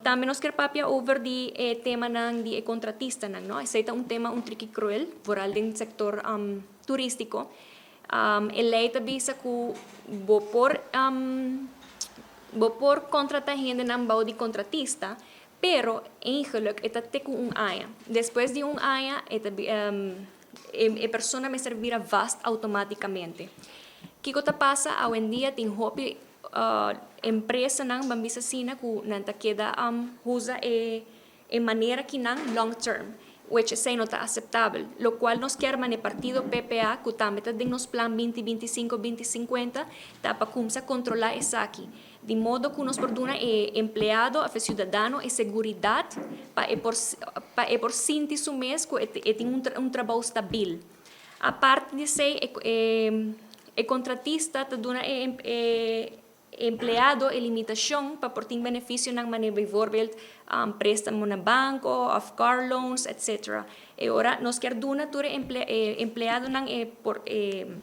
Tambe nos kier papia over di e temanan di e contratistanan, no? Esey ta un tema un triki cruel, vooral den sector turistico. E ley ta bisa cu bo por contrata hendenan bou di contratista, pero eigenlijk e ta te cu un aña. Despues di un aña e persona mester bira vast automaticamente. Kico ta pasa? Awendia tin hopi empresanan, ban bisa asina, cu nan ta keda usa e manera akinan long term, which esey no ta aceptabel. Locual nos kier mane partido PPA, cu tambe ta den nos plan 2025-2050, ta pa cuminsa controla esaki. Di modo cu nos por duna e empleado, e ciudadano, e seguridad pa e por sinti su mes cu e tin un trabou stabil. Aparte di esey, e contratista ta duna e empleado e limitacion pa por tin beneficionan manera bijvoorbeeld prestamo na banco of car loans, etc. Y ora nos kier duna tur empleadonan e por e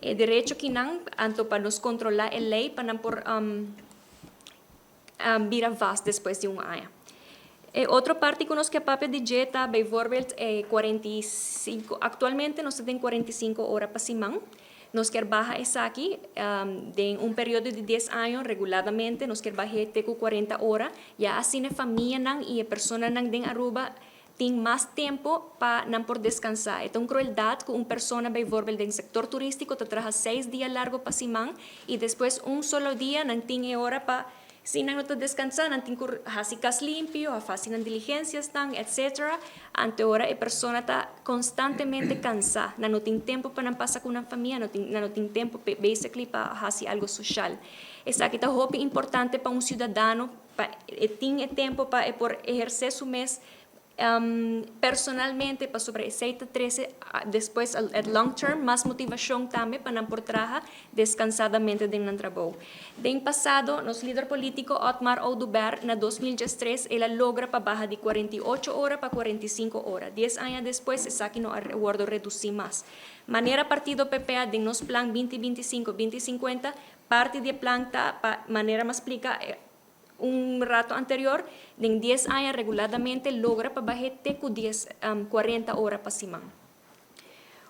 derecho akinan, anto pa nos controla e ley pa nan por bira vast despues di un aña. E otro parti cu nos kier papia di dje ta bijvoorbeeld 45, actualmente nos tin 45 ora pa siman. Nos kier baha esaki den un periodo di 10 aña reguladamente, nos kier baha te cu 40 ora. Ya asina famianan y personanan den Aruba tin mas tempo pa nan por descansa. E ta un crueldad cu un persona bijvoorbeeld den sector turistico ta traha 6 dia largo pa siman y despues un solo dia nan tin e ora pa si nan no ta descansa, nan tin cu haci cas limpi, of haci nan diligencianan, etc. Anto ora e persona ta constantemente cansa, nan no tin tempo pa nan pasa cu nan famia, nan no tin tempo basically pa haci algo social. Esaki ta hopi importante pa un ciudadano pa e tin e tempo pa e por eherce su mes personalmente, pasobra esey ta trece despues at long term mas motivacion tambe pa nan por traha descansadamente den nan trabou. Den pasado, nos lider politico Otmar Oduber na 2013 el a logra pa baha di 48 ora pa 45 ora. 10 aña despues esaki no a wordo reduci mas. Manera partido PPA den nos plan 2025-2050, parti di plan ta pa manera m'a splica un rato anterior, den 10 aña reguladamente logra pa baha te cu 10, 40 ora pa siman.